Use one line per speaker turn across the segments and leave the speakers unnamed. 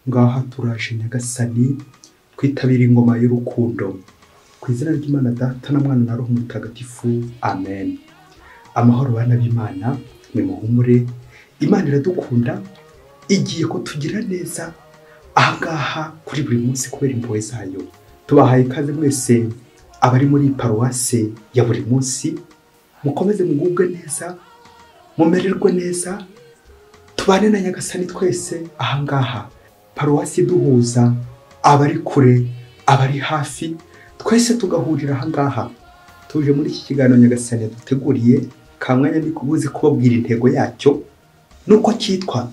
Ngaha turaje Nyagasani kwitabira ingoma y'urukundo. Ku izina ry'Imana Data na Mwana na Roho Mutagatifu, amen. Amahoro bana b'Imana, nimuhumure. Imana iradukunda, igiye kutugira neza ahangaha kuri buri munsi kubera impuhwe zayo. Tubahaye ikaze mwese abari muri paruwase ya buri munsi, mukomeze mugubwe neza, mumererwe neza, tubane na Nyagasani twese ahangaha. Paruwasi duhuza abari kure, abari hafi, twese tugahurira ahangaha. Tuje muri iki kiganiro Nyagasani yaduteguriye, kamwanya ndi kubuze kubabwira intego yacyo nuko cyitwa.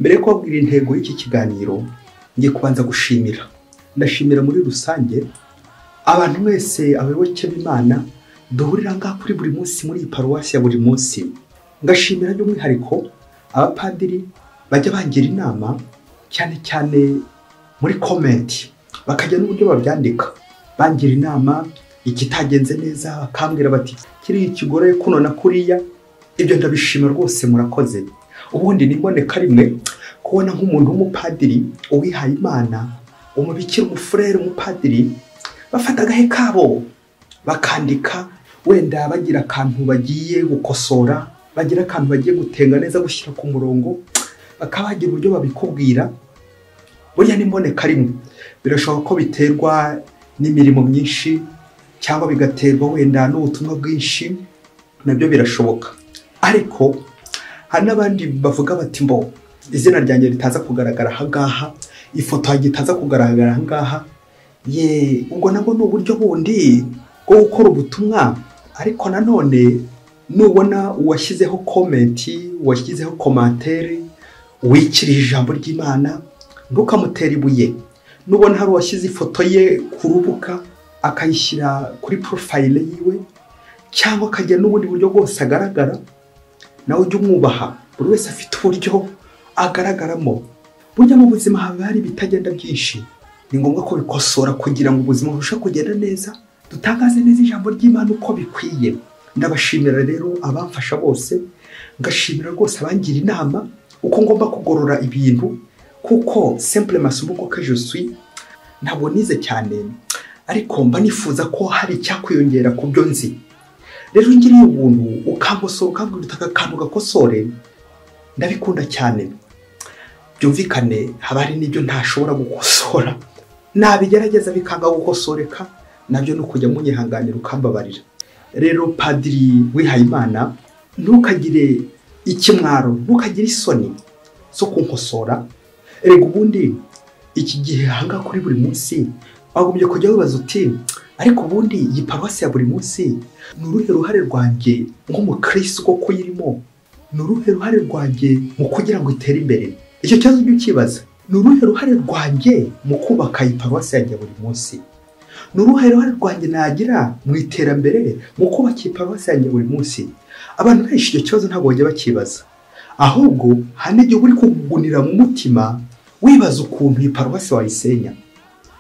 Mbere yo kubabwira intego y'iki kiganiro, ngiye kubanza gushimira. Ndashimira muri rusange abantu mwese abayoboke b'Imana duhurira ngaha kuri buri munsi muri iyi paruwasi ya buri munsi. Ngashimira by'umwihariko abapadiri bajya bangira inama cyane cyane muri comment, bakajya n'uburyo babyandika bangira inama ikitagenze neza, bakambwira bati kiriya kigoreye kuno na kuriya. Ibyo ndabishima rwose, murakoze. Ubundi nimboneka rimwe kubona nk'umuntu w'umupadiri uwihaye Imana, umubikira, umufurere, umupadiri, bafata agahe kabo bakandika, wenda bagira akantu bagiye gukosora, bagira akantu bagiye gutenga neza, gushyira ku murongo, bakaba bagira uburyo babikubwira. Burya nimboneka rimwe birashoboka ko biterwa n'imirimo myinshi cyangwa bigaterwa wenda n'ubutumwa bwinshi, nabyo birashoboka. Ariko hari n'abandi bavuga bati mbo izina ryanjye ritaza kugaragara ahangaha, ifoto yanjye itaza kugaragara ahangaha, ye ubwo nabwo ni uburyo bundi bwo gukora ubutumwa. Ariko nanone nubona uwashyizeho comment, uwashyizeho commentaire, wikirije ijambo ry'Imana, ntukamutere ibuye. Nubona hari uwashyize ifoto ye ku rubuga akayishyira kuri profile yiwe, cyangwa akajya n'ubundi buryo bwose agaragara, nawe ujye umwubaha. Buri wese afite uburyo agaragaramo. Burya mu buzima haba hari ibitagenda byinshi, ni ngombwa ko bikosora kugira ngo ubuzima burusheho kugenda neza, dutangaze neza ijambo ry'Imana uko bikwiye. Ndabashimira rero abamfasha bose, ngashimira rwose abangira inama uko ngomba kugorora ibintu, kuko simple masumbuko que je suis ntabwo nize cyane, ariko mba nifuza ko hari icyakwiyongera ku byo nzi. Rero ngiriye ubuntu ukankosora, ukambwira uti aka kantu gakosore, ndabikunda cyane. Byumvikane haba hari n'ibyo ntashobora gukosora, nabigerageza bikanga gukosoreka, nabyo ni ukujya munyihanganira ukambabarira. Rero padiri wihaye Imana, ntukagire ikimwaro, ntukagire isoni zo kunkosora. Erega ubundi iki gihe ahangaha kuri buri munsi wagombye kujya wibaza uti ariko ubundi iyi paruwasi ya buri munsi ni uruhe ruhare rwanjye nk'umukristo koko uyirimo? Ni uruhe ruhare rwanjye mu kugira ngo itere imbere? Icyo kibazo ujye ukibaza. Ni uruhe ruhare rwanjye mu kubaka iyi paruwasi yanjye buri munsi? Ni uruhe ruhare rwanjye nagira mu iterambere mu kubaka iyi paruwasi yanjye buri munsi? Abantu benshi icyo kibazo ntabwo bajya bakibaza, ahubwo hari n'igihe uri kugunira mu mutima wibaza ukuntu iyi paruwasi wayisenya.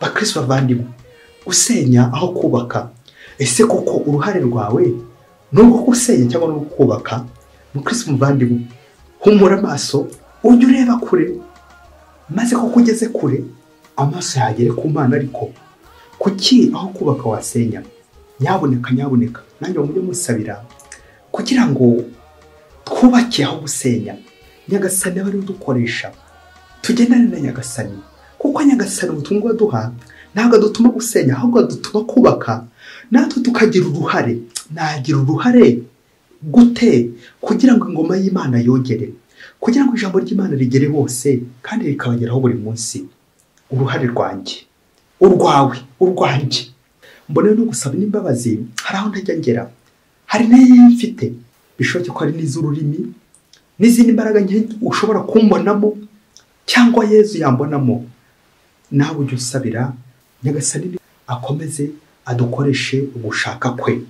Bakristo bavandimwe, gusenya aho kubaka, ese koko uruhare rwawe ni urwo gusenya cyangwa ni urwo kubaka? Mukristo muvandimwe, humura amaso, ujye ureba kure, maze koko ugeze kure amaso yagere ku Mana. Ariko kuki aho kubaka wasenya? Nyaboneka, nyaboneka, nanjye mujye musabira kugira ngo twubake aho gusenya. Nyagasani aba ariwe udukoresha, tugendane na Nyagasani, kuko Nyagasani ubutumwa aduha ntabwo adutuma gusenya, ahubwo adutuma kubaka, natwe tukagira uruhare. Nagira uruhare gute kugira ngo ingoma y'Imana yogere, kugira ngo ijambo ry'Imana rigere hose kandi rikabageraho buri munsi? Uruhare rwanjye, urwawe, urwanjye. Mbone no gusaba n'imbabazi, hari aho ntajya ngera, hari n'iyo mfite bishoboke ko hari n'iz'ururimi n'izindi mbaraga nke ushobora kumbonamo cyangwa Yezu yambonamo. Nawe ujye usabira Nyagasani akomeze adukoreshe ugushaka kwe.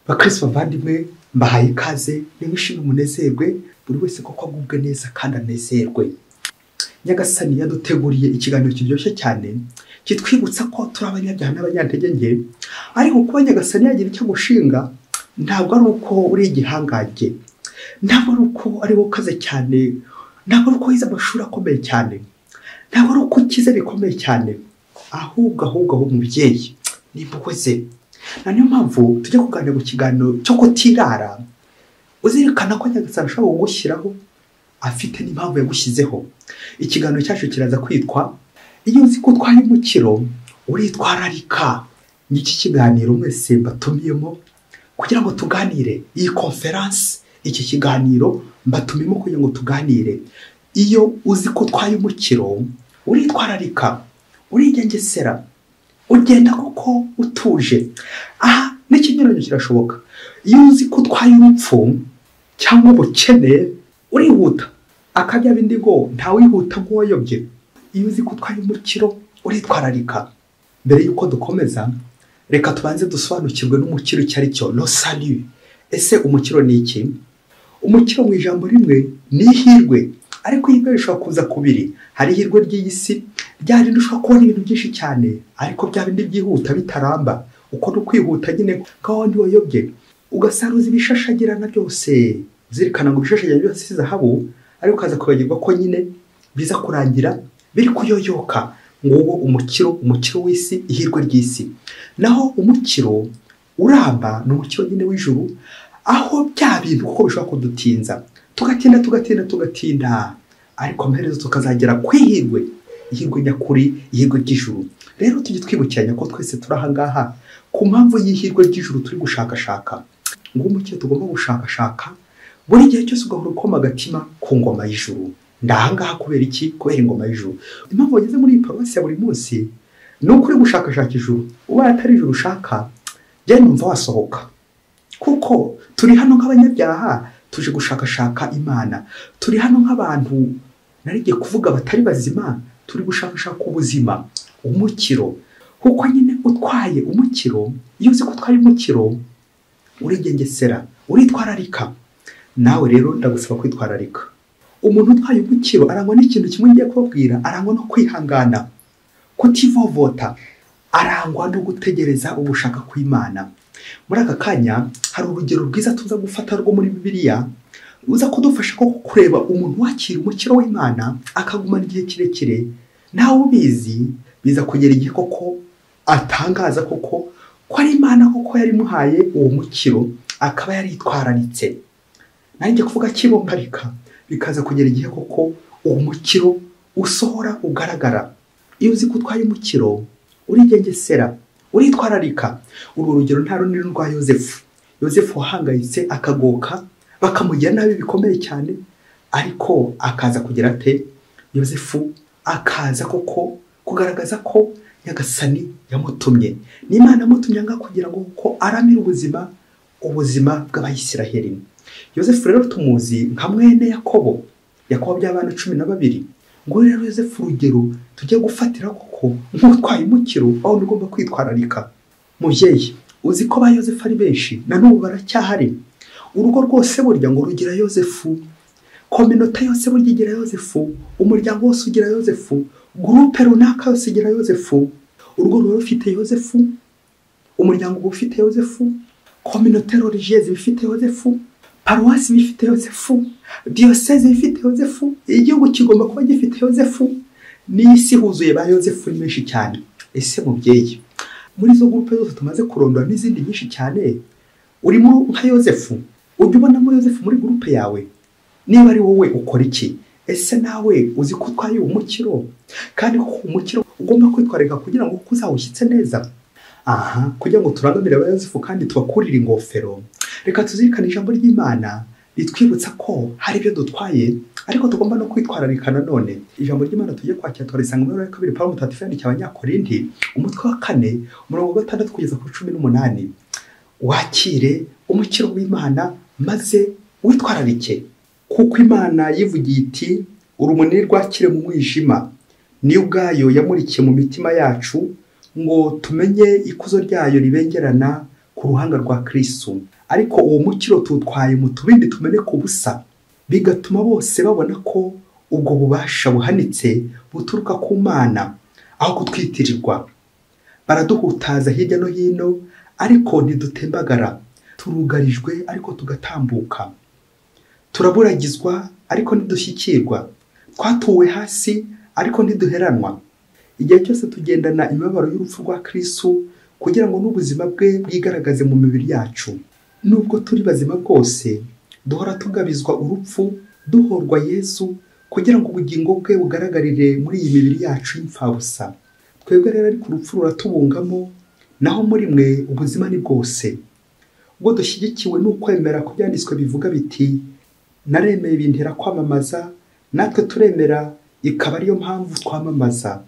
Bakristo bavandimwe, mbahaye ikaze, nimwishime munezerwe, buri wese koko agubwe neza kandi anezerwe. Nyagasani yaduteguriye ikiganiro kiryoshye cyane kitwibutsa ko turi abanyabyaha n'abanyantege nke, ariko kuba Nyagasani yagira icyo gushinga ntabwo ari uko uri igihangange, ntabwo ari uko ari wowe ukaze cyane, ntabwo ari uko wize amashuri akomeye cyane, Ntabwo ari uko ukize bikomeye cyane, ahubwo aho umubyeyi ni impuhwe ze. Na niyo mpamvu tujya kuganira ku kiganiro cyo kutirara, uzirikana ko Nyagasani ashobora kugushyiraho afite n'impamvu yagushyizeho. Ikiganiro cyacu kiraza kwitwa iyo uzi ko utwaye umukiro uritwararika. N'iki kiganiro mwese mbatumiyemo kugira ngo tuganire iyi conference, iki kiganiro mbatumiyemo kugira ngo tuganire. Iyo uzi ko utwaye umukiro uritwararika, urigengesera, ugenda koko utuje. Aha n'ikinyuranyo kirashoboka. Iyo uzi ko utwaye urupfu cyangwa ubukene urihuta, akabya bindi ngo ntawihuta nk'uwayobye. Iyo uzi ko utwaye umukiro uritwararika. Mbere yuko dukomeza, reka tubanze dusobanukirwe n'umukiro icyo ari cyo, le salut. Ese umukiro ni iki? Umukiro mu ijambo rimwe ni ihirwe, ariko ihirwe rishobora kuza kubiri. Hari ihirwe ry'iyi si, rya rindi ushobora kubona ibintu byinshi cyane, ariko bya bindi byihuta bitaramba. Uko no kwihuta nyine nka wandi wayobye, ugasaruza ibishashagirana byose, uzirikana ngo ibishashagirana byose si zahabu, ariko ukaza kwibagirwa ko nyine biza kurangira biri kuyoyoka. Nguwo umukiro, umukiro w'isi, ihirwe ry'isi. Naho umukiro uramba ni umukiro nyine w'ijuru, aho bya bintu kuko bishobora kudutinza, tugatinda tugatinda tugatinda, ariko amaherezo tukazagera ku ihirwe, ihirwe nyakuri, ihirwe ry'ijuru. Rero tujye twibukiranya ko twese turi aha ngaha ku mpamvu y'ihirwe ry'ijuru turi gushakashaka. Nguwo umukiro tugomba gushakashaka buri gihe cyose, ugahora ukoma agatima ku ngoma y'ijuru. Ndahangaha kubera iki? Kubera ingoma y'ijuru. Impamvu wageze muri iyi paruwasi ya buri munsi ni uko uri gushakashaka ijuru. Ubaye atari ijuru ushaka, jya numva wasohoka, kuko turi hano nk'abanyabyaha tuje gushakashaka Imana. Turi hano nk'abantu narigiye kuvuga batari bazima, turi gushakashaka ubuzima, umukiro. Kuko nyine utwaye umukiro, iyo uzi ko utwaye umukiro urigengesera, uritwararika. Nawe rero ndagusaba kwitwararika. Umuntu utwaye umukiro arangwa n'ikintu kimwe ngiye kubabwira, arangwa no kwihangana, kutivovota, arangwa no gutegereza ugushaka kw'Imana. Muri aka kanya hari urugero rwiza tuza gufata rwo muri Bibiliya, ruza kudufasha ko kureba umuntu wakira umukiro w'Imana akagumana igihe kirekire, nawe ubizi biza kugera igihe koko atangaza koko ko ari Imana koko yari imuhaye uwo mukiro, akaba yaritwararitse. Nanjye kuvuga kibombarika, bikaza kugera igihe koko uwo mukiro usohora ugaragara. Iyo uzi ko utwaye umukiro urigengesera, uritwararika. Urwo rugero nta rundi rwa Yozefu. Yozefu wahangayitse akagoka, bakamugira nabi bikomeye cyane, ariko akaza kugira ate? Yozefu akaza koko kugaragaza ko Nyagasani yamutumye. N'Imana yamutumye anga kugira ngo ko aramire ubuzima, ubuzima bw'Abayisiraheli. Yozefu rero tumuzi nka mwene Yakobo, Yakobo by'abana 12. Ngo rero Yozefu urugero tujye gufatira koko nk'utwaye umukiro, aho ugomba kwitwararika. Mubyeyi, uzi ko ba Yozefu ari benshi na n'ubu baracyahari. Urugo rwose burya ngo rugira Yozefu, kominota yose burya igira Yozefu, umuryango wose ugira Yozefu, gurupe runaka yose igira Yozefu. Urugo ruba rufite Yozefu, umuryango uba ufite Yozefu, kominote religieuse ifite Yozefu, paruwasi ifite Yozefu, diyoseze ifite Yozefu, igihugu kigomba kuba gifite Yozefu, n'isi huzuye ba Yozefu ni benshi cyane. Ese mubyeyi, muri izo gurupe zose tumaze kurondora n'izindi nyinshi cyane, urimo nka Yozefu? Ujya ubonamo Yozefu muri gurupe yawe? Niba ari wowe ukora iki? Ese nawe uzi ko utwaye umukiro? Kandi ko umukiro ugomba kwitwararika kugira ngo uzawushyitse neza. Aha, kugira ngo turangamire aba Yozefu kandi tubakurire ingofero, reka tuzirikane ijambo ry'Imana ritwibutsa ko hari ibyo dutwaye, ariko tugomba no kwitwararika nanone. Ijambo ry'Imana tujye kwakira twarisanga muri 2 Pawulo mutagatifu yandikiye Abanyakorinti, umutwe wa 4 umurongo wa 6 kugeza ku 18. Wakire umukiro w'Imana maze witwararike, kuko Imana yivugiye iti urumuri rwakire mu mwijima, niyo ubwayo yamurikiye mu mitima yacu ngo tumenye ikuzo ryayo ribengerana ku ruhanga rwa Kristo. Ariko uwo mukiro tutwaye mu tubindi tumeneka ubusa, bigatuma bose babona ko ubwo bubasha buhanitse buturuka ku Mana aho kutwitirirwa. Baraduhutaza hirya no hino, ariko ntidutembagara. Turugarijwe ariko tugatambuka. Turaburagizwa ariko ntidushyikirwa. Twatuwe hasi ariko ntiduheranwa. Igihe cyose tugendana imibabaro y'urupfu rwa Kristo kugira ngo n'ubuzima bwe bwigaragaze mu mibiri yacu. Nubwo turi bazima bwose, duhora tugabizwa urupfu, duhorwa Yesu kugira ngo ubugingo bwe bugaragarire muri iyi mibiri yacu y'imfabusa. Twebwe rero ariko urupfu ruratubungamo, naho muri mwe ubuzima ni bwose. Ubwo dushyigikiwe n'ukwemera ku byanditswe bivuga biti naremeye bintera kwamamaza, natwe turemera ikaba ariyo mpamvu twamamaza.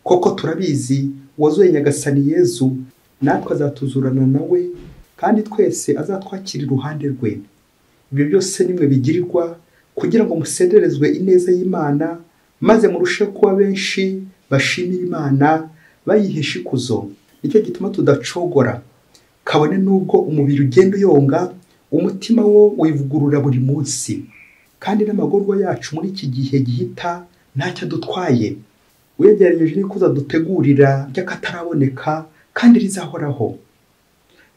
Koko turabizi wazuye Nyagasani Yezu, natwe azatuzurana nawe, kandi twese azatwakira iruhande rwe. Ibyo byose nimwe bigirirwa kugira ngo musenderezwe ineza y'Imana, maze murusheho kuba benshi bashimira Imana bayihesha ikuzo. Nicyo gituma tudacogora, kabone n'ubwo umubiri ugenda uyonga, umutima wo wivugurura buri munsi. Kandi n'amagorwa yacu muri iki gihe gihita ntacyo dutwaye, uyegeranyeje n'ikuzo dutegurira ry'akataraboneka kandi rizahoraho.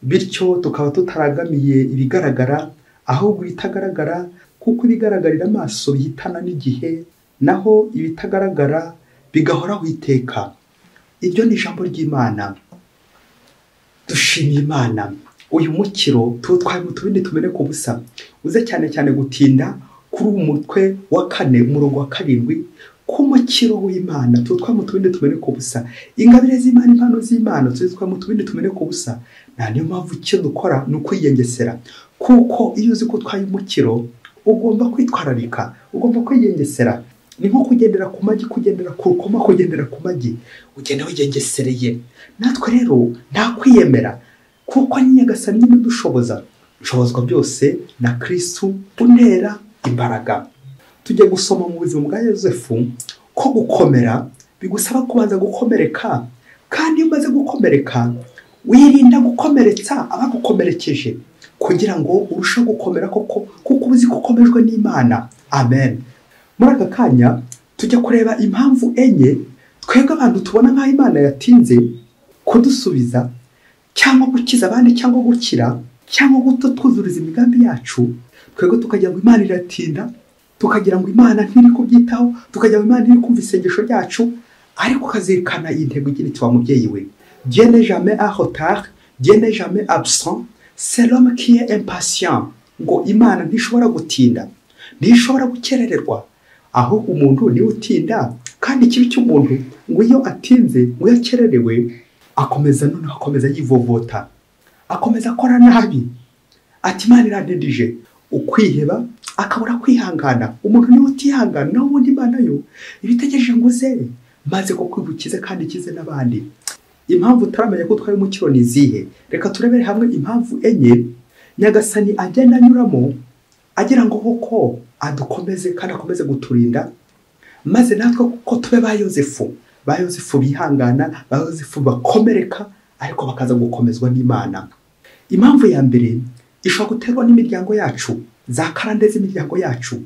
Bityo tukaba tutaragamiye ibigaragara, ahubwo ibitagaragara, kuko ibigaragarira amaso bihitana n'igihe, naho ibitagaragara bigahoraho iteka. Iryo ni ijambo ry'Imana. Dushimiye Imana. Uyu mukiro tuwutwaye mu tubindi tumeneka ubusa. Uze cyane cyane gutinda kuri uyu mutwe wa 4 umurongo wa 7 k'umukiro w'Imana. Tuwutwaye mu tubindi tumeneka ubusa. Ingabire z'Imana, impano z'Imana tuzitwaye mu tubindi tumeneka ubusa. Nta niyo mpamvu icyo dukora ni ukwiyengesera, kuko iyo uzi ko utwaye umukiro ugomba kwitwararika, ugomba kwiyengesera. Ni nko kugendera ku magi, kugendera ku rukoma, kugendera ku magi, ugenda wigengesereye. Natwe rero nta kwiyemera, kuko Nyagasani nyine udushoboza. Ushobozwa byose na Kristo untera imbaraga. Tujye gusoma mu buzima bwa Yozefu ko gukomera bigusaba kubanza gukomereka, kandi iyo umaze gukomereka wirinda gukomeretsa abagukomerekeje kugira ngo urusheho gukomera koko, kuko uzi ko ukomejwe n'Imana. Amen. Muri aka kanya tujya kureba impamvu 4 twebwe abantu tubona nk'aho Imana yatinze kudusubiza cyangwa gukiza abandi cyangwa gukira cyangwa gutuzuriza imigambi yacu. Twebwe tukagira ngo Imana iratinda, tukagira ngo Imana ntiri kubyitaho, tukagira ngo Imana ntiri kumva isengesho ryacu. Ariko ukazirikana iyi ntego igira iti wa mubyeyi we, Dieu n'est jamais en retard, Dieu n'est jamais absent, c'est l'homme qui est impatient. Ngo Imana ntishobora gutinda, ntishobora gukerererwa, aho umuntu niwe utinda. Kandi ikibi cy'umuntu ngo iyo atinze, ngo iyo akererewe, akomeza noneho akomeza yivovota, akomeza akora nabi, ati Imana irandindije. Ukwiheba, akabura kwihangana. Umuntu niwe utihangana, naho ubundi Imana yo ibitegereje ngo uze maze ko kwibukize kandi ikize n'abandi. Impamvu utaramenya ko utwaye umukiro ni izihe? Reka turebere hamwe impamvu 4 Nyagasani agenda anyuramo agira ngo koko adukomeze kandi akomeze guturinda, maze natwe kuko tube ba Yozefu, ba Yozefu bihangana, ba Yozefu bakomereka ariko bakaza gukomezwa n'Imana. Impamvu ya mbere ishobora guterwa n'imiryango yacu, za karande z'imiryango yacu.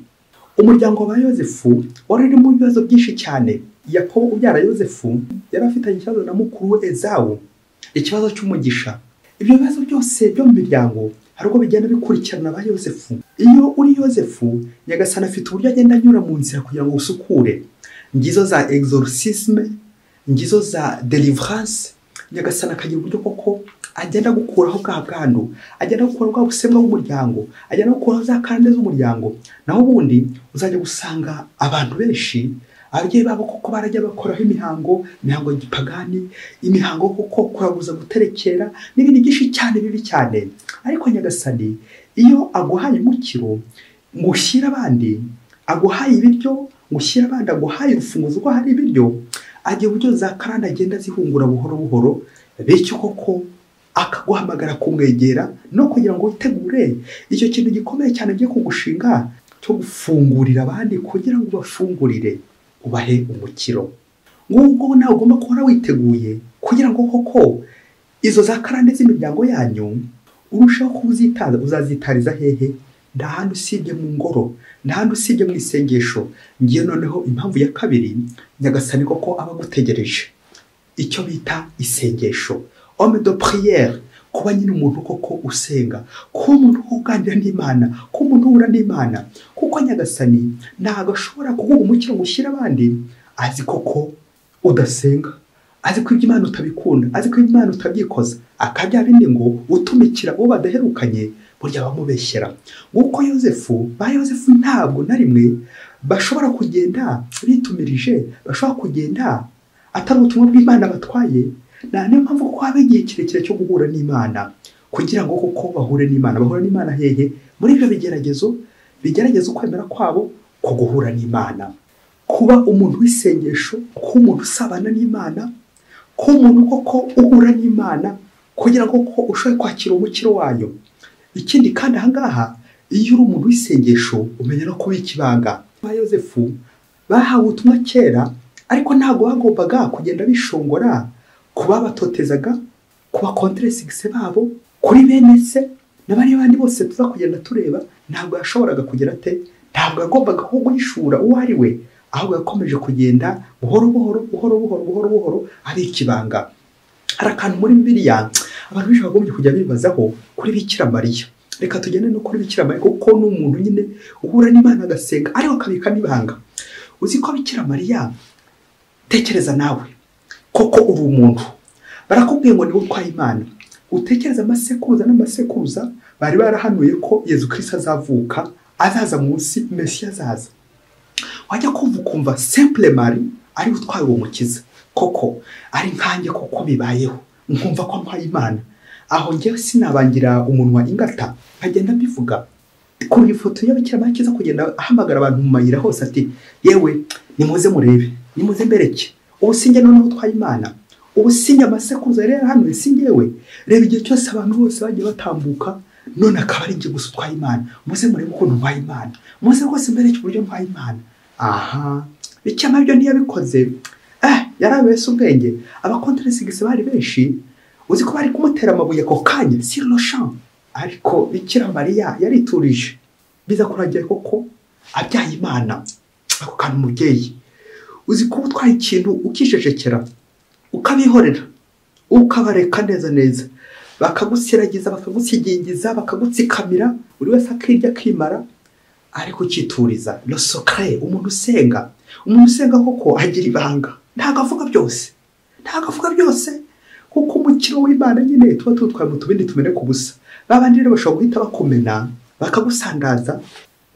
Umuryango wa Yozefu wari urimo ibibazo byinshi cyane. Yakobo ubyara Yozefu yari afitanye ikibazo na mukuru we Ezawu, ikibazo cy'umugisha. Ibyo bibazo byose byo mu miryango hari uko bigenda bikurikirana ba Yozefu. Iyo uri Yozefu, Nyagasani afite uburyo agenda anyura mu nzira kugira ngo usukure. Ngizo za exorcisme, ngizo za deliverance. Nyagasani akagira uburyo koko agenda gukuraho bwa bwandu, agenda gukuraho bwa busembwa bw'umuryango, agenda gukuraho za karande z'umuryango. Naho ubundi uzajya gusanga abantu benshi ababyeyi babo koko barajya bakoraho imihango, imihango y'igipagani, imihango koko kuraguza, guterekera n'ibindi byinshi cyane bibi cyane. Ariko Nyagasani iyo aguhaye umukiro ngo ushyire abandi, aguhaye ibiryo ngo ushyire abandi, aguhaye urufunguzo rwo hari ibiryo, agiye uburyo za karande agenda zihungura buhoro buhoro, bityo koko akaguhamagara kumwegera no kugira ngo witegure icyo kintu gikomeye cyane byo kugushinga cyo gufungurira abandi, kugira ngo ubafungurire ubahe umukiro. Ngubwo nawe ugomba kuba witeguye kugira ngo koko izo za karande z'imiryango yanyu urushaho kuzitaza. Uzazitariza hehe? Nta handi usibye mu ngoro, nta handi usibye mu isengesho. Ngiye noneho impamvu ya kabiri, Nyagasani koko aba agutegereje icyo bita isengesho, homme de prière, kuba nyine umuntu koko usenga, kuba umuntu uganira n'Imana, kuba umuntu uhura n'Imana. Kuko Nyagasani ntabwo ashobora kuguha umukiro ngo ushyire abandi Azi koko udasenga, azi ko iby'Imana utabikunda, azi ko iby'Imana utabyikoza, akabya bindi ngo utumikira uwo badaherukanye, burya bamubeshyera. Nguko Yozefu, ba Yozefu ntabwo na rimwe bashobora kugenda bitumirije, bashobora kugenda atari ubutumwa bw'Imana batwaye. Na niyo mpamvu ko haba igihe kirekire cyo guhura n'Imana, kugira ngo koko bahure n'Imana. Bahura n'Imana hehe? Muri ibyo bigeragezo bigerageza ukwemera kwabo ko guhura n'Imana. Kuba umuntu w'isengesho, kuba umuntu usabana n'Imana, kuba umuntu koko uhura n'Imana kugira ngo koko ushobore kwakira umukiro wayo. Ikindi kandi ahangaha, iyo uri umuntu w'isengesho umenya no kubika ibanga. Ba Yozefu bahawe ubutumwa kera, ariko ntabwo bagombaga kugenda bishongora ku babatotezaga, ku bakonteresigise babo, kuri bene se n'abari bandi bose tuza kugenda tureba. Ntabwo yashoboraga kugira ate, ntabwo yagombaga guhishura uwo ari we, ahubwo yakomeje kugenda buhoro buhoro buhoro buhoro buhoro buhoro abika ibanga. Hari akantu muri Bibiliya abantu benshi bagombye kujya bibazaho kuri Bikira Mariya. Reka tugende no kuri Bikira Mariya, kuko ni umuntu nyine uhura n'Imana agasenga ariko akabika n'ibanga. Uzi ko Bikira Mariya, tekereza nawe koko uri umuntu, barakubwiye ngo niwe utwaye Imana. Utekereza amasekuruza n'amasekuruza bari barahanuye ko Yezu Kristo azavuka, azaza munsi, Mesiya azaza. Wajya kumva ukumva Simple Marie ari utwaye uwo mukiza, koko ari nkanjye, koko bibayeho, nkumva ko ntwaye Imana. Aho njyewe sinabangira umunwa ingata, nkagenda mbivuga. Kuri ifoto ya Bikira Mariya kiza kugenda ahamagara abantu mu mayira hose ati yewe nimuze murebe, nimuze mbereke, ubu sinjye noneho utwaye Imana, ubu sinjye amasekuruza yari yarahanuye, sinjyewe. Reba igihe cyose abantu bose bagiye batambuka, none akaba ari njye gusa utwaye Imana. Muze murebe ukuntu ntwaye Imana, muze rwose mbereke uburyo ntwaye Imana. Aha, Bikira Mariya ntiyabikoze, yarabese ubwenge. Abakonteresigisi bari benshi, uzi ko bari kumutera amabuye ako kanya sur le champ, ariko Bikira Mariya yariturije, biza kuragira koko abyaye Imana. Ako kantu umubyeyi, uzi ko utwaye ikintu ukisheshekera, ukabihorera, ukabareka neza neza, bakagusiragiza, bakagusigingiza, bakagutsikamira, buri wese akirya akimara, ariko ukituriza. Le secret, umuntu usenga, umuntu usenga koko agira ibanga, ntabwo avuga byose, ntabwo avuga byose, kuko umukiro w'Imana nyine tuba tutwaye mu tubindi tumeneka ubusa. Babandi rero bashobora guhita bakumena, bakagusandaza,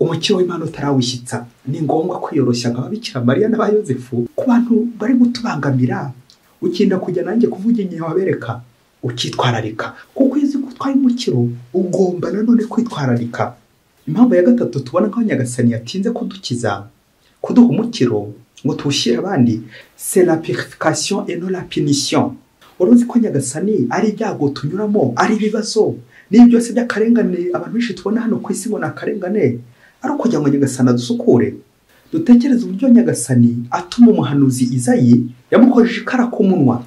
umukiro w'Imana utarawushyitsa. Ni ngombwa kwiyoroshya nka Bikira Mariya n'aba Yozefu ku bantu bari gutubangamira. Ukinda kujya nanjye kuvuga igihe wabereka, ukitwararika, kuko iyo uzi ko utwaye umukiro ugomba nanone kwitwararika. Impamvu ya gatatu tubona ko Nyagasani yatinze kudukiza, kuduha umukiro ngo tuwushyire abandi, c'est la purification et non la punition. Wari uzi ko Nyagasani ari ibyago tunyuramo, ari ibibazo n'ibi byose by'akarengane abantu benshi tubona hano ku isi ngo ni akarengane, ari ukugira ngo Nyagasani adusukure. Dutekereze uburyo Nyagasani atuma umuhanuzi Izayi yamukojeje ikara ku munwa.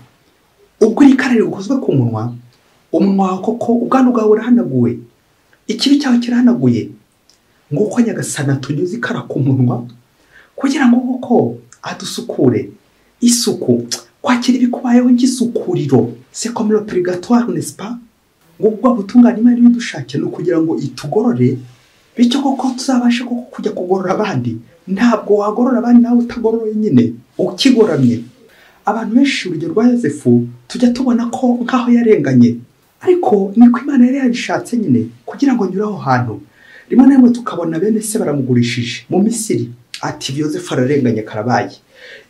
Ubwo iri kara rikozwe ku munwa, umunwa wawe koko ubwandu bwawe burahanaguwe, ikibi cyawe kirahanaguye. Nguko Nyagasani atunyuze ikara ku munwa kugira ngo koko adusukure. Isuku, kwakira ibikubayeho nk'isukuriro, c'est comme le purgatoire, n'est-ce pas? Ngo ubwo butungane Imana ibidushakira ni ukugira ngo itugorore, bityo koko tuzabashe koko kujya kugorora abandi. Ntabwo wagorora abandi nawe utagororoye nyine, ukigoramye. Abantu benshi urugero rwa Yozefu tujya tubona ko nkaho yarenganye, ariko niko Imana yari yabishatse nyine kugira ngo anyure aho hantu. Rimwe na rimwe tukabona bene se baramugurishije mu Misiri, ati Yozefu ararenganye karabaye.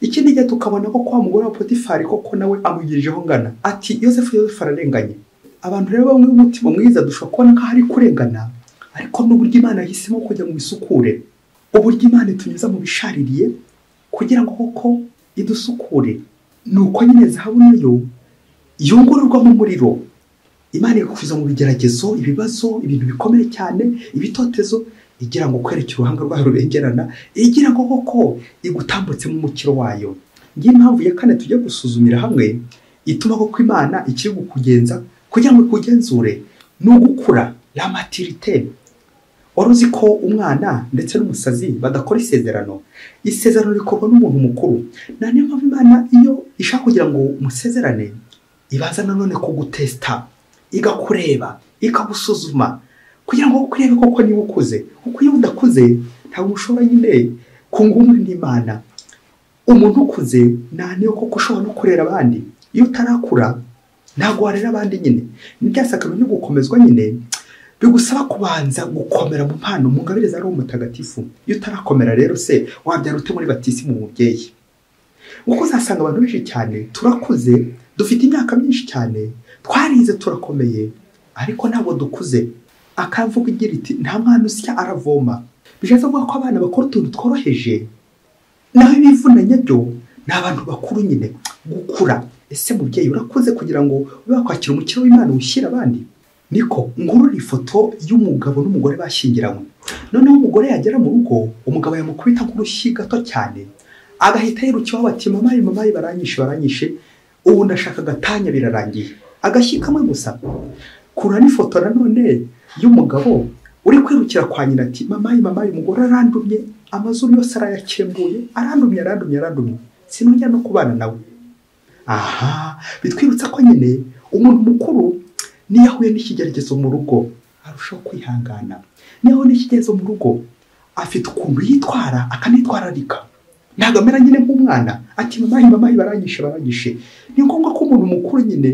Ikindi gihe tukabona ko kwa mugore wa Potifari koko nawe amugirijeho ngana, ati Yozefu, Yozefu ararenganye. Abantu rero bamwe b'umutima mwiza dushobora kubona nkaho ari kurengana, ariko n'uburyo Imana yahisemo kujya mu isukure, uburyo Imana itunyuza mu bishaririye kugira ngo koko idusukure. Nuko nyine zahabu nayo yungururwa mu muriro. Imana ikuza mu bigeragezo, ibibazo, ibintu bikomeye cyane, ibitotezo, igira ngo kwereke uruhanga rwayo rubengerana, igira ngo koko igutambutse mu mukiro wayo. Ngiye impamvu ya kane tujya gusuzumira hamwe ituma koko Imana ikiri kukugenza kugira ngo ikugenzure, ni ugukura, la maturité. Wari uzi ko umwana ndetse n'umusazi badakora isezerano? Isezerano rikorwa n'umuntu mukuru. Na niyo mpamvu Imana iyo ishaka kugira ngo musezerane, ibanza nanone kugutesta, igakureba, ikagusuzuma, kugira ngo ukurebe koko niba ukuze. Kuko iyo udakuze ntabwo ushobora nyine kunga ubumwe n'Imana. Umuntu ukuze nta niyo koko ushobora no kurera abandi. Iyo utarakura ntabwo warera abandi nyine. Ni bya sakramento byo gukomezwa nyine, bigusaba kubanza gukomera mu mpano, mu ngabire za Roho Mutagatifu. Iyo utarakomera rero se wabyara ute muri batisimu mubyeyi? Kuko uzasanga abantu benshi cyane turakuze, dufite imyaka myinshi cyane, twarize turakomeye, ariko ntabwo dukuze. Akavuga igira iti nta mwana usya aravoma. Bishatse kuvuga ko abana bakora utuntu tworoheje, naho ibivunanye byo ni abantu bakuru nyine. Gukura, ese mubyeyi urakuze kugira ngo ube wakwakira umukiro w'Imana ushyira abandi? Niko ngurura ifoto y'umugabo n'umugore bashyingiranywe. Noneho umugore yagera mu rugo, umugabo yamukubita nk'urushyi gato cyane, agahita yiruka iwabo ati mamayi mamayi baranyishe baranyishe, ubu ndashaka agatanya birarangiye. Agashyi kamwe gusa. Kura n'ifoto nanone y'umugabo uri kwirukira kwa nyina ati mamayi mamayi umugore arandumye, amazuru yose arayakembuye, arandumye arandumye arandumye, sinongera no kubana nawe. Aha bitwibutsa ko nyine umuntu mukuru niyo ahuye n'ikigeragezo mu rugo arushaho kwihangana. Niyo ahuye n'ikigeragezo mu rugo afite ukuntu yitwara akanitwararika, ntabwo amera nyine nk'umwana ati mamayi mamayi baranyishe baranyishe. Ni ngombwa ko umuntu mukuru nyine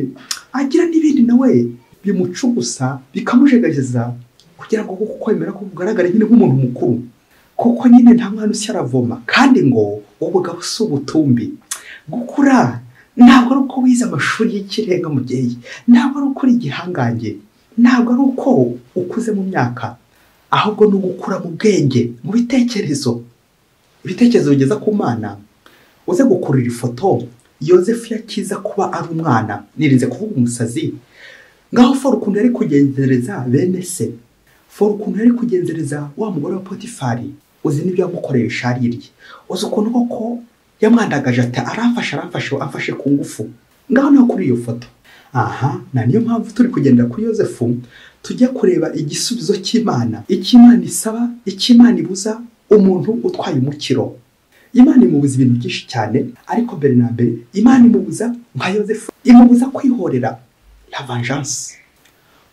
agira n'ibindi nawe bimucugusa bikamujegajeza kugira ngo kuko kwemera ko kugaragara nyine nk'umuntu mukuru. Kuko nyine nta mwana usya aravoma, kandi ngo ubugabo si ubutumbi. Gukura ntabwo ari uko wize amashuri y'ikirenga mubyeyi, ntabwo ari uko uri igihangange, ntabwo ari uko ukuze mu myaka, ahubwo ni ugukura mu bwenge, mu bitekerezo. Ibitekerezo bigeza ku Mana. Uze gukurira ifoto Yozefu yakiza kuba ari umwana, nirinze kuvuga umusazi. Ngaho fora ukuntu yari kugenzereza bene se, fora ukuntu yari kugenzereza wa mugore wa Potifari, uzi n'ibyo yamukoreye bishaririye, uzi ukuntu koko yamwandagaje ati aramfashe aramfashe amfashe ku ngufu. Ngaho naho kuri iyo foto. Aha na niyo mpamvu turi kugenda kuri Yozefu tujya kureba igisubizo cy'Imana, icyo Imana isaba, icyo Imana ibuza umuntu utwaye umukiro. Imana imubuza ibintu byinshi cyane, ariko mbere na mbere Imana imubuza nka Yozefu, imubuza kwihorera, la vengeance.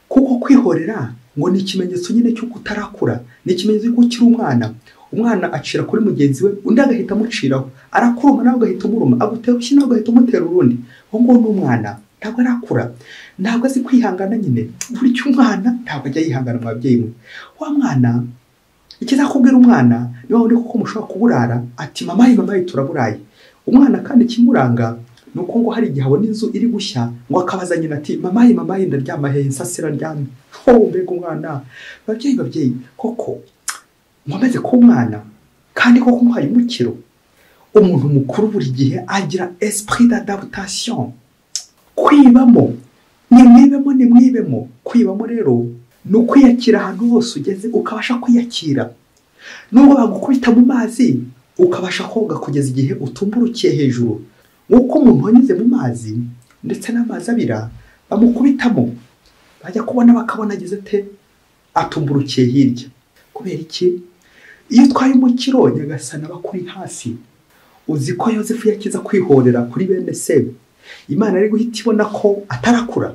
Kuko kwihorera ngo ni ikimenyetso nyine cy'uko utarakura, ni ikimenyetso cy'uko ukiri umwana. Umwana acira kuri mugenzi we, undi agahita amuciraho, arakuruma nawe agahita umuruma, agutera urushyi nawe agahita umutera urundi. Uwo nguwo ni umwana, ntabwo arakura, ntabwo azi kwihangana nyine. Buri cy'umwana ntabwo ajya yihangana mu babyeyi mwe. Wa mwana, ikizakubwira umwana niba undi kuko mushobora kuburara ati mamayi mamayi turaburaye. Umwana kandi ikimuranga ni uko ngo hari igihe abona inzu iri gushya ngo akabaza nyina ati mamayi mamayi ndaryama hehe, nsasira ndyame. Oh mbega umwana. Babyeyi babyeyi koko nkomeze ku mwana kandi koko muhaye umukiro. Umuntu mukuru buri gihe agira esprit d'adaptation, kwibamo. Nimwibemo nimwibemo. Kwibamo rero ni ukwiyakira ahantu hose ugeze, ukabasha kwiyakira. Nubwo bagukubita mu mazi ukabasha koga kugeza igihe utumburukiye hejuru. Nk'uko umuntu wanyuze mu mazi ndetse n'amazi abira bamukubitamo, bajya kubona bakabona ageze te atumburukiye hirya. Kubera iki? Iyo utwaye umukiro Nyagasani aba akuri hafi. Uzi ko Yozefu yakiza kwihorera kuri bene se, Imana ari guhita ibona ko atarakura.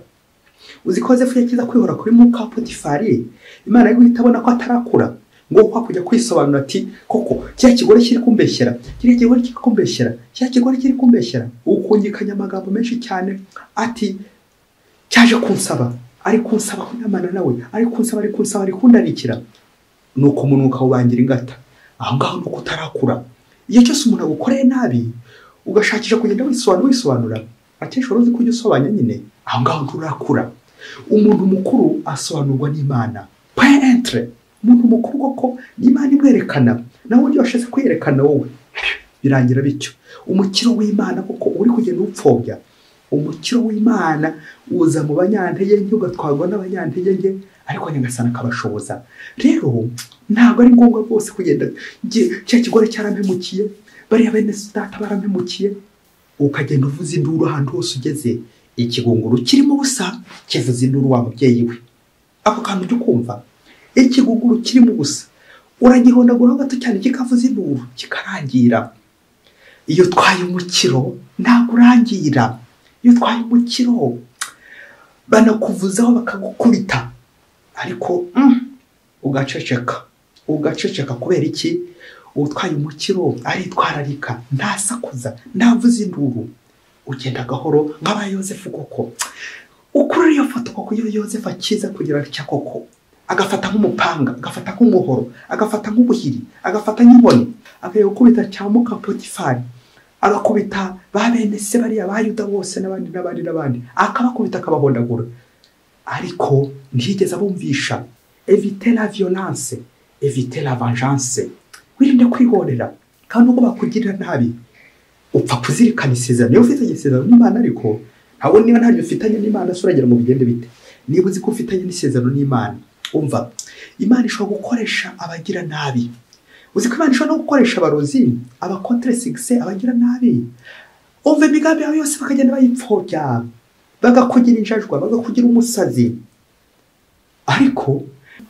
Uzi ko Yozefu yakiza kwihora kuri muka Potifari, Imana ari guhita ibona ko atarakura. Ngo kwa kujya kwisobanura ati koko kiriya kigore kiri kumbeshyera, kiriya kigore kiri kumbeshyera, kiriya kigore kiri kumbeshyera, ukungikanya amagambo menshi cyane ati cyaje kunsaba, ari kunsaba kunyamana nawe, ari kunsaba ari kunsaba ari kundarikira. Nuko umuntu ukawubangira ingata. Aho ngaho nuko utarakura. Iyo cyose umuntu agukoreye nabi ugashakisha kugenda wisobanura wisobanura, akenshi wari uzi ko ujya usobanya nyine, aho ngaho nturakura. Umuntu mukuru asobanurwa n'Imana. Point entre. Umuntu mukuru koko n'Imana imwerekana, nawe undi washatse kwiyerekana wowe birangira bityo. Umukiro w'Imana koko uri kugenda upfobya. Umukiro w'Imana uza mu banyantege nke, ugatwarwa n'abanyantege nke, ariko Nyagasani akabashoboza. Rero ntabwo ari ngombwa rwose kugenda cya kigore cyarampemukiye, bariya bene data barampemukiye, ukagenda uvuza induru ahantu hose ugeze. Ikigunguru kirimo ubusa kivuza induru wa mubyeyi we. Ako kantu ujya ukumva, ikigunguru kirimo ubusa uragihondagura gato cyane kikavuza induru kikarangira. Iyo utwaye umukiro ntabwo urangira. Iyo utwaye umukiro banakuvuzaho bakagukubita, ariko ugaceceka. Ugaceceka kubera iki? Utwaye umukiro aritwararika, ntasakuza, ntavuza induru, ugenda gahoro nk'aba Yozefu koko. Ukurura iyo foto koko iyo Yozefu akiza kugira atya koko, agafata nk'umupanga, agafata nk'umuhoro, agafata nk'ubuhiri, agafata nk'inkoni, akajya gukubita cya muka Potifari, agakubita ba bene se bariya ba Yuda bose n'abandi n'abandi n'abandi, akabakubita akabahondagura, ariko ntiyigeze abumvisha. Évite la violence, évite la vengeance. Wirinde kwihorera, kandi ubwo bakugirira nabi upfa kuzirikana isezerano. Niba ufitanye isezerano n'Imana, ariko ntabwo niba ntaryo ufitanye n'Imana se uragira ngo bigende bite? Niba uzi ko ufitanye n'isezerano n'Imana, umva, Imana ishobora gukoresha abagira nabi. Uzi ko Imana ishobora no gukoresha abarozi, abakontre-succès, abagira nabi. Umva, imigambi yawe yose bakagenda bayipfobya, bagakugira injajwa, bagakugira umusazi. Ariko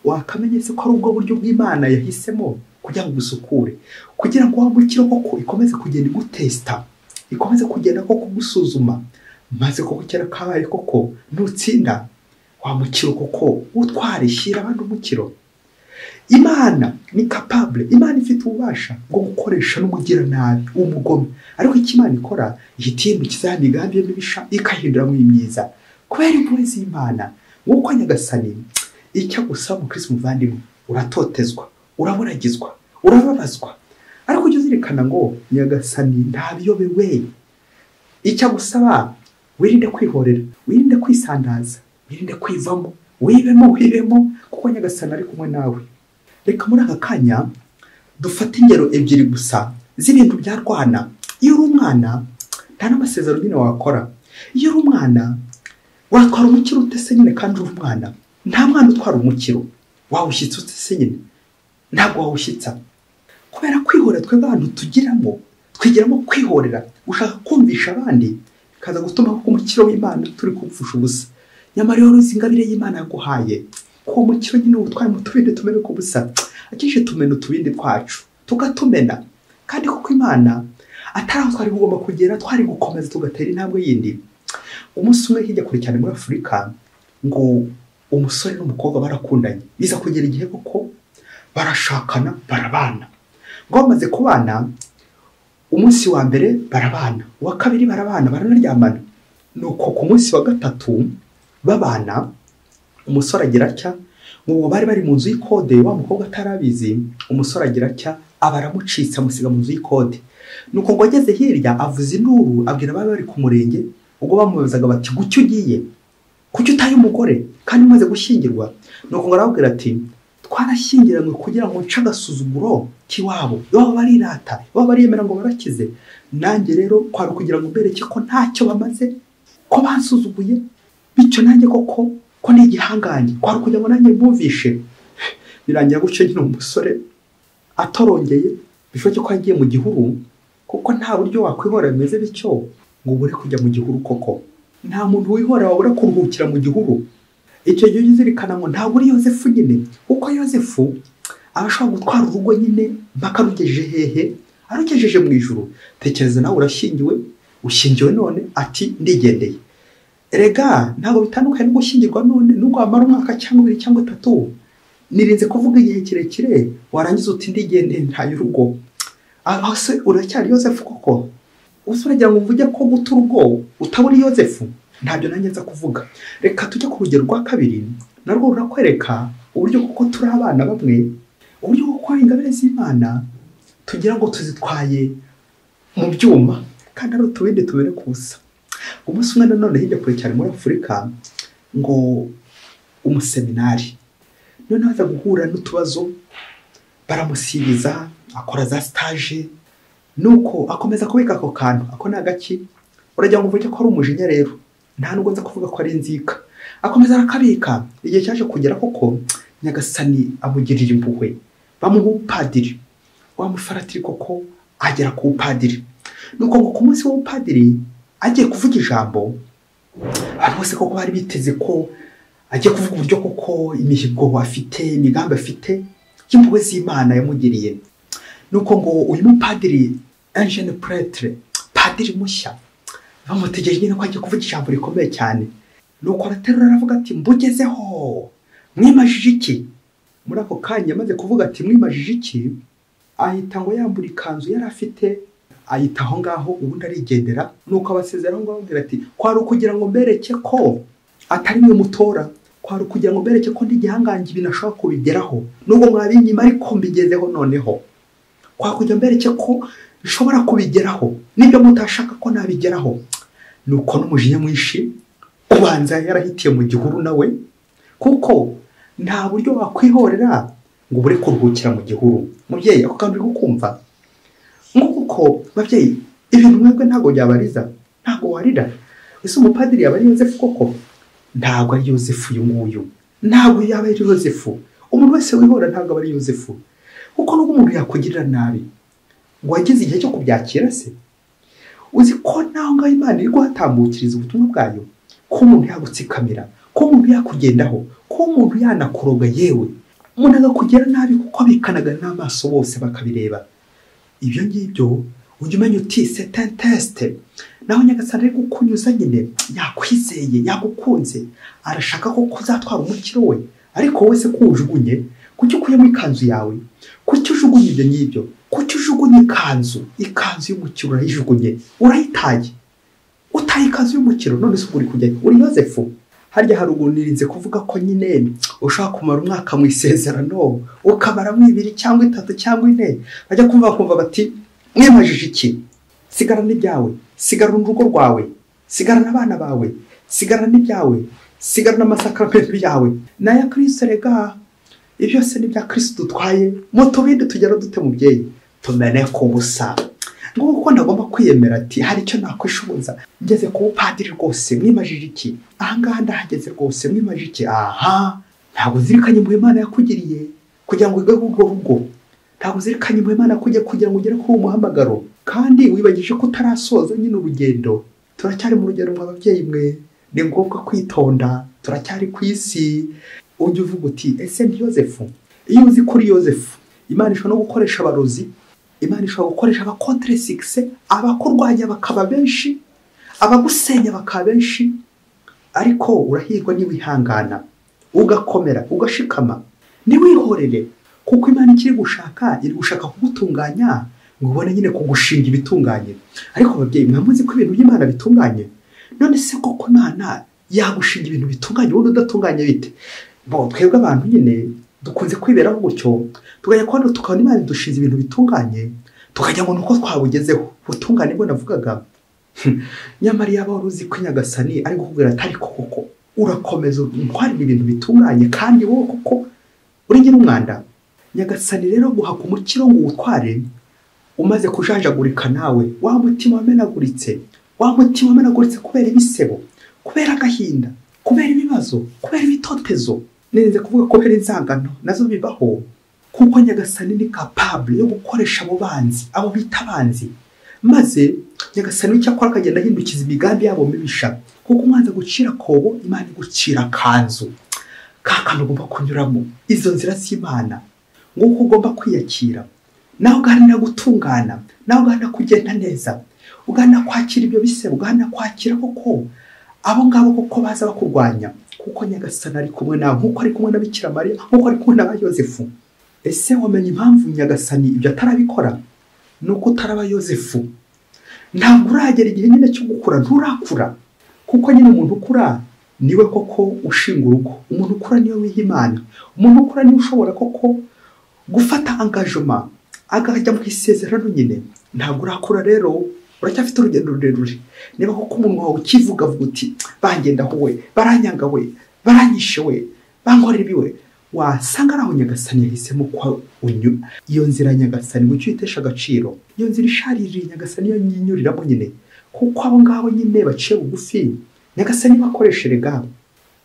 wakamenye se ko ari ubwo buryo bw'Imana yahisemo kugira ngo ugusukure, kugira ngo wa mukiro koko ikomeze kugenda igutesta, ikomeze kugenda koko gusuzuma, maze koko kera kabaye koko nutsinda wa mukiro koko utware, shyira abandi umukiro. Imana ni capable, Imana ifite ububasha bwo gukoresha n'umugira nabi w'umugome, ariko icyo Imana ikora ihita ihindukiza ya migambi ye mibisha ikahinduramo imyiza kubera impuhwe z'Imana. Nk'uko Nyagasani icyo agusaba mukristo muvandimwe, uratotezwa, uraburagizwa, urababazwa, ariko ujye uzirikana ngo Nyagasani ntabiyobewe. Icyo agusaba, wirinde kwihorera, wirinde kwisandaza, wirinde kwivamo, wibemo, wibemo, kuko Nyagasani ari kumwe nawe. Reka muri aka kanya dufate ingero ebyiri gusa z'ibintu byarwana. Iyo uri umwana nta n'amasezerano nyine wakora. Iyo uri umwana watwara umukiro ute se nyine kandi uri umwana? Nta mwana utwara umukiro. Wawushyitsa ute se nyine? Ntabwo wawushyitsa. Kubera kwihorera twebwe abantu tugiramo, twigiramo kwihorera, ushaka kumvisha abandi, bikaza gutuma kuko umukiro w'Imana turi kupfusha ubusa. Nyamara iyo uzi ingabire y'Imana yaguhaye, ko umukiro nyine utwaye mu tubindi tumene ku busa, akenshi tumena utubindi twacu, tugatumena. Kandi kuko Imana atari aho twari kugomba kugera, twari gukomeza tugatera intambwe yindi. Umunsi umwe hirya kure cyane muri Afurika, ngo umusore n'umukobwa barakundanye, biza kugera igihe koko barashakana, barabana. Ngo bamaze kubana, umunsi wa mbere barabana, uwa kabiri barabana, baranaryamana. Nuko ku munsi wa gatatu babana, umusore agira atya, ngo bari bari mu nzu y'ikode, wa mukobwa atarabizi, umusore agira atya, aba aramucitse amusiga mu nzu y'ikode. Nuko ngo ageze hirya avuza induru, abwira abari bari ku murenge, ubwo bamubazaga bati guki ugiye? Kuki utaye umugore kandi umaze gushyingirwa? Nuko ngo arababwira ati twarashyingiranywe kugira ngo nce agasuzuguro k'iwabo, iwabo barirata, iwabo bariyemera ngo barakize, nanjye rero kwari kugira ngo mbereke ko ntacyo bamaze, ko bansuzuguye, bityo nanjye koko ko ni igihangange, kwari kugira ngo nanjye mbumvishe. Birangira gutyo nyine umusore atorongeye, bishoboke ko yagiye mu gihuru, kuko nta buryo wakwihora bimeze bityo ngo ubure kujya mu gihuru koko. Nta muntu wihora wabura kuruhukira mu gihuru. Icyo gihe uzirikana ngo ntabwo uri Yozefu nyine, kuko Yozefu aba ashobora gutwara urugo nyine mpaka arugejeje hehe? Arugejeje mu ijuru. Tekereza nawe urashyingiwe, ushyingiwe none ati ndigendeye. Erega ntabwo bitandukanye no gushyingirwa none nubwo wamara umwaka cyangwa ibiri cyangwa itatu. Nirinze kuvuga igihe kirekire, warangiza uti ndigendeye ntaye urugo. Aho se uracyari Yozefu koko? Ubu uragira ngo mvuge ko guta urugo utaburi Yozefu? Ntabyo nanjye nza kuvuga. Reka tujye ku rugero rwa kabiri, narwo rurakwereka uburyo kuko turi abana bamwe, uburyo kuko ingabire z'Imana tugira ngo tuzitwaye mu byuma kandi ari utubindi tubere kusa. Umunsi umwe nanone hirya kure cyane muri Afurika, ngo umuseminari noneho aza guhura n'utubazo, baramusibiza, akora za stage, nuko akomeza kubika ako kantu. Ako ni agaki? Uragira ngo mvuge ko ari umujinya rero, nta nubwo nza kuvuga ko ari inzika. Akomeza arakabika. Igihe cyaje kugera koko Nyagasani amugirira impuhwe, bamuha ubupadiri. Wa mufaratiri koko agera ku bupadiri. Nuko ngo ku munsi w'ubupadiri agiye kuvuga ijambo, abantu bose koko bari biteze ko agiye kuvuga uburyo koko imihigo afite, imigambi afite y'impuhwe z'Imana yamugiriye. Nuko ngo uyu mupadiri, un jeune prêtre, padiri mushya, bamutegereje nyine ko agiye kuvuga ijambo rikomeye cyane. Nuko araterura aravuga ati mbugezeho, mwimajije iki? Muri ako kanya amaze kuvuga ati mwimajije iki, Ahita ngo yambura ikanzu yari afite ayita aho ngaho, ubundi arigendera. Nuko abasezera aho ngaho ababwira ati kwari ukugira ngo mbereke ko atari mwe mutora, kwari ukugira ngo mbereke ko ndi igihangange, ibintu ashobora kubigeraho nubwo mwabinyima ariko mbigezeho noneho. Kwari kugira mbereke ko nshobora kubigeraho nibyo mutashaka ko nabigeraho. Nuko n'umujinya mwinshi ubanza yarahitiye mu gihuru nawe, kuko nta buryo wakwihorera ngo ubure kuruhukira mu gihuru. Mubyeyi, ako kantu uri kukumva? Nk'uko babyeyi, ibintu mwebwe ntabwo byabariza, ntabwo warira. Ese umupadiri yaba ari Yozefu koko? Ntabwo ari Yozefu uyu nguyu, ntabwo yaba ari Yozefu. Umuntu wese wihora ntabwo aba ari Yozefu, kuko nubwo umuntu yakugirira nabi ngo wagize igihe cyo kubyakira se, uzi ko naho ngaho Imana iri guhatambukiriza ubutumwa bwayo, ko umuntu yagutsikamira, ko umuntu yakugendaho, ko umuntu yanakuroga, yewe umuntu agakugira nabi kuko bikanaga n'amaso bose bakabireba. Ibyo ngibyo ujya umenya uti c'est un test. Naho Nyagasani ari kukunyuza nyine, yakwizeye, yagukunze, arashaka ko kuzatwara umukiro we. Ariko wowe se ko ujugunye, kuki ukuyemo ikanzu yawe? Kuki ujugunye ibyo ngibyo? Kuki ujugunye ikanzu? Ikanzu y'umukiro urayijugunye, urayitaye. Utaye ikanzu y'umukiro, none se uri kujya uri Yozefu? Harya haruguru nirinze kuvuga ko nyine ushobora kumara umwaka mu isezerano, ukamaramo 2 cyangwa 3 cyangwa 4, bajya kumva bati mwimajije iki? Sigarana ibyawe, sigarana urugo rwawe, sigarana abana bawe, sigarana ibyawe, sigarana amasakaramentu yawe n'aya Kristo. Rega ibyo byose ni ibya Kristo dutwaye, mu tubindi tugera dute mubyeyi? Tumene ku busa. Nguko ndagomba kwiyemera ati hari icyo nakwishoboza, ngeze ku bupadiri rwose, mwimajije iki? Aha ngaha ndahageze rwose, mwimajije iki? Aha ntabwo uzirikanye impuhwe Imana yakugiriye kugira ngo wige urwo rugo, ntabwo uzirikanye impuhwe Imana kugira ngo ugere kuri uwo muhamagaro, kandi wibagije ko utarasoza nyine urugendo. Turacyari mu rugendo mwa babyeyi mwe, ni ngombwa kwitonda, turacyari ku isi. Ujye uvuga uti ese ndi Yozefu? Iyo uzi kuri Yozefu, Imana ishobora no gukoresha abarozi, Imana ishobora gukoresha abakontre succès, abakurwanya bakaba benshi, abagusenya bakaba benshi, ariko urahirwa niwihangana, ugakomera, ugashikama, ntiwihorere, kuko Imana ikiri gushaka, iri gushaka kugutunganya ngo ubone nyine kugushinga ibitunganye. Ariko ababyeyi mwamuzi ko ibintu by'Imana bitunganye? None se koko Imana yagushinga ibintu bitunganye ubundi udatunganye bite? Bo twebwe abantu nyine dukunze kwiberaho gutyo, tukajya kubona tukabona Imana idushinze ibintu bitunganye, tukajya ngo nuko twabugezeho ubutungane bwo navugaga. Nyamara yaba wari uzi ko Nyagasani ari gukubwira atari koko urakomeza untwarira ibintu bitunganye kandi wowe koko uri nyiri umwanda. Nyagasani rero guha ku mukiro ngo uwutware umaze kujanjagurika nawe, wa mutima wamenaguritse, wa mutima wamenaguritse kubera ibisebo, kubera agahinda, kubera ibibazo, kubera ibitotezo, nirinze kuvuga ko kubera inzangano nazo bibaho, kuko Nyagasani ni capable yo gukoresha abo banzi, abo bita abanzi, maze Nyagasani icyakora akagenda ahindukiza imigambi yabo mibisha, kuko umwanzi agucira kobo, Imana igucira kanzu, ka kantu ugomba kunyuramo, izo nzira z'Imana, nguko ugomba kwiyakira, nawe ugaharanira gutungana, nawe ugaharanira kugenda neza, ugaharanira kwakira ibyo bisebo, ugaharanira kwakira koko abo ngabo koko baza bakurwanya, kuko Nyagasani ari kumwe nawe, nkuko ari kumwe na Bikira Mariya, nkuko ari kumwe na ba Yozefu. Ese wamenye impamvu Nyagasani ibyo atarabikora? Nuko utaraba Yozefu. Ntabwo uragera igihe nyine cyo gukura, nturakura. Kuko nyine umuntu ukura niwe koko ushinga urugo, umuntu ukura niwe wiha Imana, umuntu ukura niwe ushobora koko gufata engagement, akajya mu isezerano nyine. Ntabwo urakura rero, uracyafite urugendo rurerure. Niba koko umunwa wawe ukivuga vuga uti bangendaho we, baranyanga we, baranyishe we, bankorera ibi we, wasanga aho Nyagasani yahisemo ko unyu iyo nzira Nyagasani ngo uyiteshe agaciro, iyo nzira ishaririye Nyagasani yo nyinyuriramo nyine, kuko abo ngabo nyine baciye bugufi Nyagasani bakoresherega.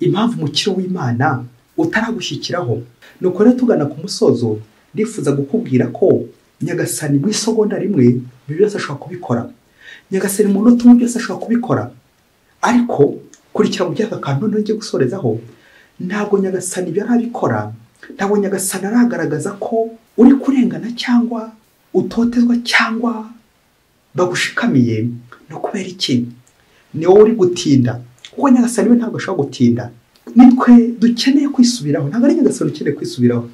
Impamvu umukiro w'Imana utaragushyikiraho. Nuko rero tugana ku musozo, ndifuza gukubwira ko Nyagasani mu isegonda rimwe ibyo byose ashobora kubikora, Nyagasani mu munota umwe byose ashobora kubikora. Ariko kurikira mu byaka kantu noneho ngiye gusorezaho, ntabwo Nyagasani ibyo arabikora, ntabwo Nyagasani aragaragaza ko uri kurengana cyangwa utotezwa cyangwa bagushikamiye. No kubera iki? Ni wowe uri gutinda, kuko Nyagasani we ntabwo ashobora gutinda. Nitwe dukeneye kwisubiraho, ntabwo ari Nyagasani ukeneye kwisubiraho.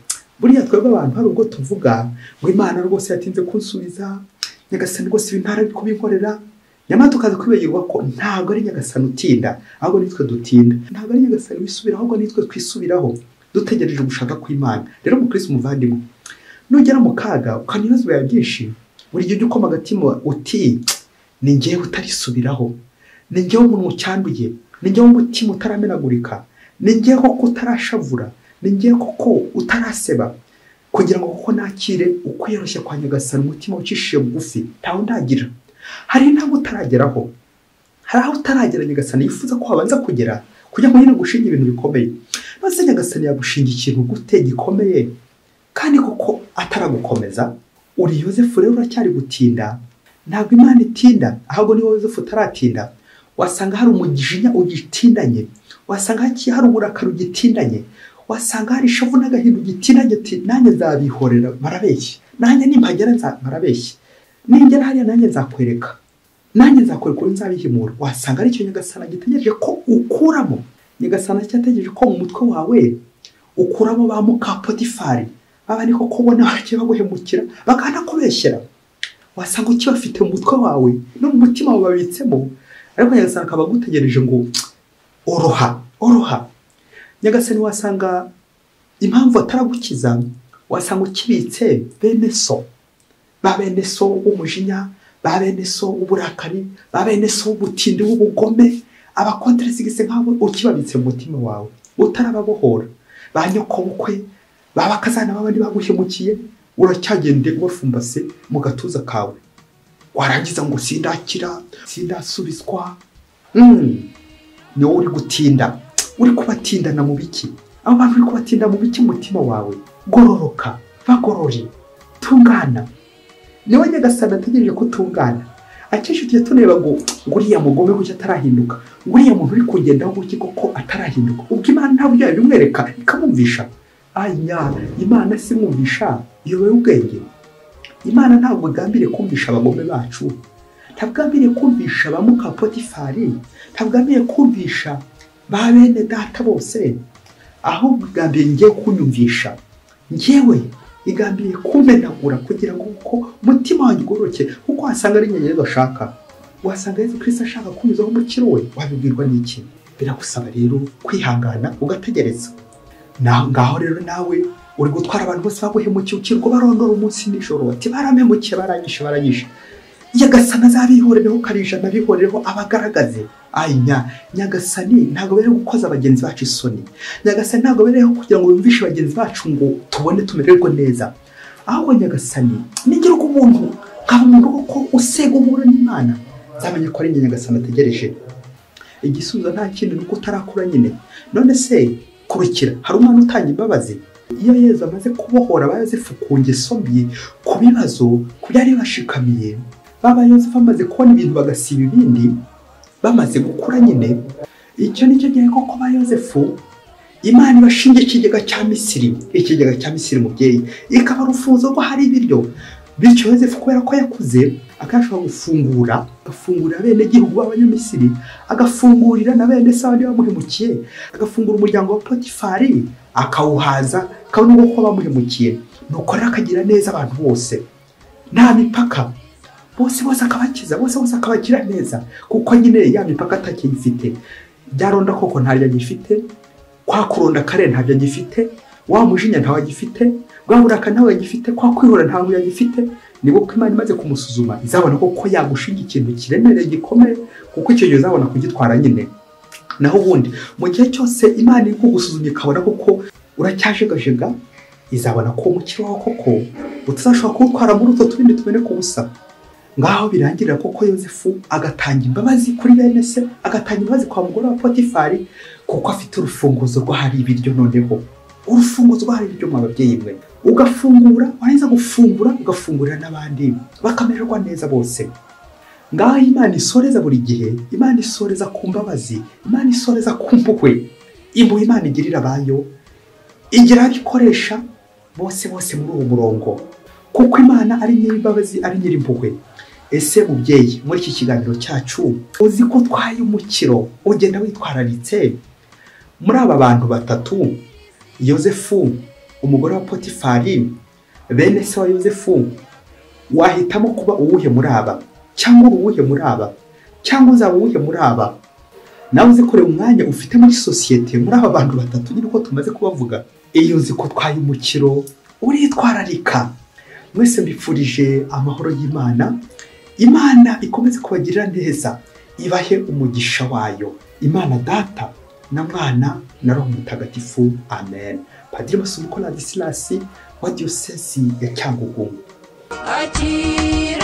Buriya twebwe abantu hari ubwo tuvuga ngo Imana rwose yatinze kunsubiza, Nyagasani rwose ibi ntari kubinkorera, nyamara tukaza kwibagirwa ko ntabwo ari Nyagasani utinda, ahubwo nitwe dutinda. Ntabwo ari Nyagasani wisubiraho, ahubwo nitwe twisubiraho dutegereje gushaka kw'Imana. Rero mukristo muvandimwe, nugera mu kaga ukana ibibazo byawe byinshi, buri gihe ujye ukoma agatima uti ni njyewe utarisubiraho, ni njyewe umuntu ucyanduye, ni njyewe umutima utaramenagurika, ni njyewe koko utarashavura, ni njyewe koko utaraseba, kugira ngo koko nakire ukwiyoroshya kwa Nyagasani, umutima ucishije bugufi ntawe ndagira. Hari intambwe utarageraho, hari aho utaragera Nyagasani yifuza ko wabanza kugera kugira ngo nyine gushinga ibintu bikomeye. Maze Nyagasani yagushinga ikintu gute gikomeye kandi koko ataragukomeza? Uri Yozefu rero uracyari gutinda. Ntabwo Imana itinda, ahubwo niba Yozefu utaratinda, wasanga hari umujinya ugitindanye, wasanga hari uburakari ugitindanye, wasanga hari ishavu n'agahinda ugitindanye, uti nanjye nzabihorera barabeshya, nanjye nimpagera barabeshya, ningera hariya nanjye nzakwereka, nanjye nzakwereka uko nzabihimura. Wasanga ari icyo Nyagasani agitegereje ko ukuramo. Nyagasani acyategereje ko mu mutwe wawe ukuramo ba muka Potifari, baba niko kubona bagiye baguhemukira bakanakubeshyera. Wasanga ukibafite mu mutwe wawe no mu mutima wawe babitsemo, ariko Nyagasani akaba agutegereje ngo oroha, oroha. Nyagasani wasanga impamvu ataragukiza, wasanga ukibitse bene so, ba bene so w'umujinya, ba bene so w'uburakari, ba bene so w'ubutindi w'ubugome, abakonteresigise nk'abo ukibabitse mu mutima wawe utarababohora, ba nyokobukwe, ba bakazana b'abandi baguhemukiye, uracyagende ubafumbase mu gatuza kawe, warangiza ngo sindakira, sindasubizwa. Ni wowe uri gutinda, uri kubatindana mu biki? Abo bantu uri kubatinda mu biki? Umutima wawe gororoka, bagorore, tungana. Niwe Nyagasani ategereje ko tungana. Akenshi tujya tuneba ngo uriya mugome kuki atarahinduka, uriya muntu uri kugendaho kuki koko atarahinduka. Ubwo Imana nta buryo yabimwereka ikamwumvisha. Aya Imana si mwumvisha, iyoboye ubwenge. Imana ntabwo igambiriye kumvisha abagome bacu, ntabwo igambiriye kumvisha ba muka Potifari, ntabwo igambiriye kumvisha ba bene data bose, ahubwo igambiriye ngiye kunyumvisha njyewe, igambiriye kumenagura kugira ngo uko umutima wanjye ugororoke. Kuko wasanga ari nyenyeri bashaka, wasanga Yesu Kristo ashaka kunyuzaho umukiro we, wabibwirwa n'iki? Biragusaba rero kwihangana ugategereza. Ngaho rero nawe uri gutwara abantu bose baguhemukiye, ukirwa barondora umunsi nijoro bati barampemukiye, baranyishe, baranyishe. Nyagasani azabihorereho karijana, abihorereho abagaragaze. Aya Nyagasani ntabwo bereho gukoza bagenzi bacu isoni, Nyagasani ntabwo bereho kugira ngo yumvishe bagenzi bacu ngo tubone tumererwe neza, ahubwo Nyagasani nigira ubuntu, nkaba umuntu koko usega uhura n'Imana, nzamenye ko ari Nyagasani ategereje. Igisubizo nta kindi, nuko utarakura nyine. None se kurikira, hari umwana utanga imbabazi? Iyo Yezu amaze kubohora aba Yozefu ku ngeso mbi, ku bibazo, ku byari bashikamiye, baba Yozefu amaze kubona ibintu bagasiba ibindi, bamaze gukura nyine. Icyo nicyo gihe koko ba Yozefu Imana ibashinga ikigega cya Misiri, ikigega cya Misiri mubyeyi, ikaba urufunzo rwo hari ibiryo. Bityo Yozefu kubera ko yakuze akashobora gufungura, agafungurira bene gihugu b'Abanyamisiri, agafungurira na bene se abandi bamuhemukiye, agafungura umuryango wa Potifari akawuhaza, kabone uko bamuhemukiye. Nuko rero akagira neza abantu bose, nta mipaka, bose bose akabakiza, bose bose akabagira neza, kuko nyine ya mipaka atakiyifite. Byaronda koko ntaryo agifite, kwa kuronda kare ntabyo agifite, wa mujinya ntawe agifite, bwa buraka ntawe agifite, kwa kwihora ntawe agifite. Nibwo ko Imana imaze kumusuzuma izabona koko yagushinga ikintu kiremereye gikomeye, kuko icyo gihe izabona kugitwara nyine. Naho ubundi mu gihe cyose Imana iri kugusuzuma ikabona koko uracyajegajega, izabona ko umukiro wawe koko utazashobora kuwutwara muri utwo tubindi tumeneka ubusa. Ngaho birangirira koko Yozefu agatanga imbabazi kuri bene se, agatanga imbabazi kwa mugore wa Potifari, kuko afite urufunguzo rw'ahari ibiryo. Noneho urufunguzo rw'ahari ibiryo mwa babyeyi mwe, ugafungura, warangiza gufungura ugafungurira n'abandi bakamererwa neza bose. Ngaho Imana isoreza buri gihe, Imana isoreza ku mbabazi, Imana isoreza ku mpuhwe. Impuhwe Imana igirira abayo, igira abikoresha bose bose muri uwo murongo, kuko Imana ari nyir'imbabazi, ari nyir'impuhwe. Ese mubyeyi, muri iki kiganiro cyacu uzi ko utwaye umukiro ugenda witwararitse? Muri aba bantu batatu, Yozefu Umugore wa Potifari? Bene se wa Yozefu? Wahitamo kuba uwuhe muri aba? Cyangwa uwuhe muri aba? Cyangwa uzaba uwuhe muri aba? Nawe uzi kureba umwanya ufite muri sosiyete muri aba bantu batatu nyine uko tumaze kubavuga. Iyo uzi ko utwaye umukiro uritwararika. Mwese mbifurije amahoro y'Imana. Imana ikomeze kubagirira neza, ibahe umugisha wayo. Imana Data na Mwana na Roho Mutagatifu. Amen. Padiri Masumbuko Ladislas wa Diyosezi ya Cyangugu.
Akira.